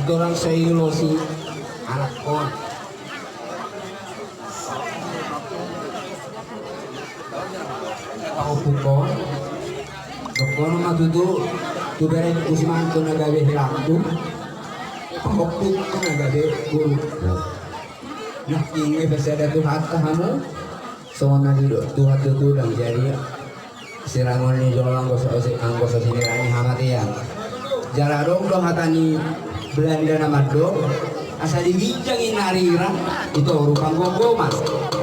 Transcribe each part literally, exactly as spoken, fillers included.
Torang sai ulosi anak on. Pahompungkon, dohonon ma tutu tu berengku si Manto na gabe helangku, pahompungku na gabe guru. Nangkin pe sada tu hata hamu, songon na didok Tuhan tutu, dang jadi sirangon ni jolo anggo so, anggo so sinirang ni hamatean. Jala adong do hata ni Belanda na mandok, asa diginjang i na rirang, itoru panggomgoman.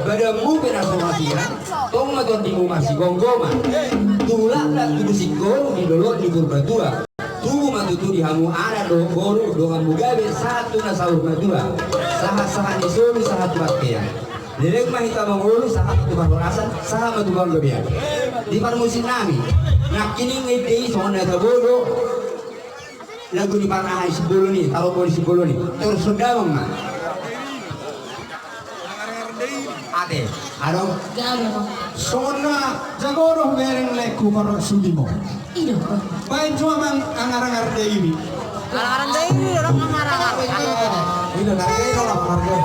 Badanmu pe na so masirang, tong ma tondimu marsigomgoman. Tulak ma tutu singkoru di dolok ni Purbatua. Tubu ma tutu di hamu anak dohot boru, donganmu gabe sahat tu na saur matua. Sahat-sahat ni solu sahat tu bontean. Leleng ma hita mangolu sahat tu parhorasan, sahat ma tu panggabean. Di parmusik nami, nangkining ende i songon na tabo do lagu ni parahai sibolon i, tarombo ni sibolon i. Torus songon damang ma. Ate, adong. Songon na jago do bereng lengku parsudimu. Baen jo amang angar-angar daimi. Angar-angar daimi, orang angar-angar. Ina na daimi orang angar.